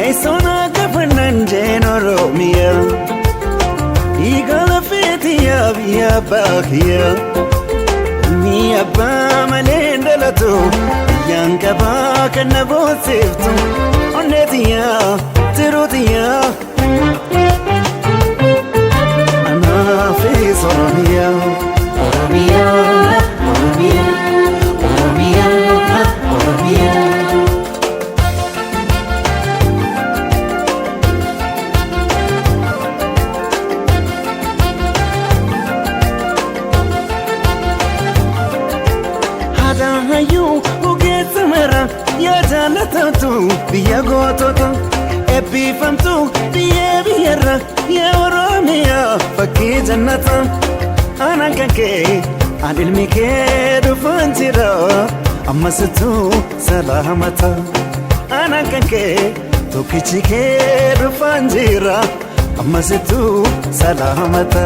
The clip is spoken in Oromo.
Teessoon akka fannan jeen Oromiyaa. Dhiiga lafeetiyaa biyya abbaa kiyyaa. Ilmi abbaa malee hin dhalatu. Biyyaan qabaa kan na boonsiftu. Onneetiyaa tiruutiyaa. Anaafis Oromiyaa. Oromiyaa, Oromiyaa, Oromiyaa, Oromiyaa. Haadha hayyuu ogeessa mara yaa jaallatamtu biyya gootota eebbifamtu biyya biyyarra yaa Oromiyaa fakkii jannata. Anaan kan kee an ilmi kee dhufaan jira ammasittuu salaamata. Anaan kan kee tokkichi kee dhufaan jira ammasittuu salaamata.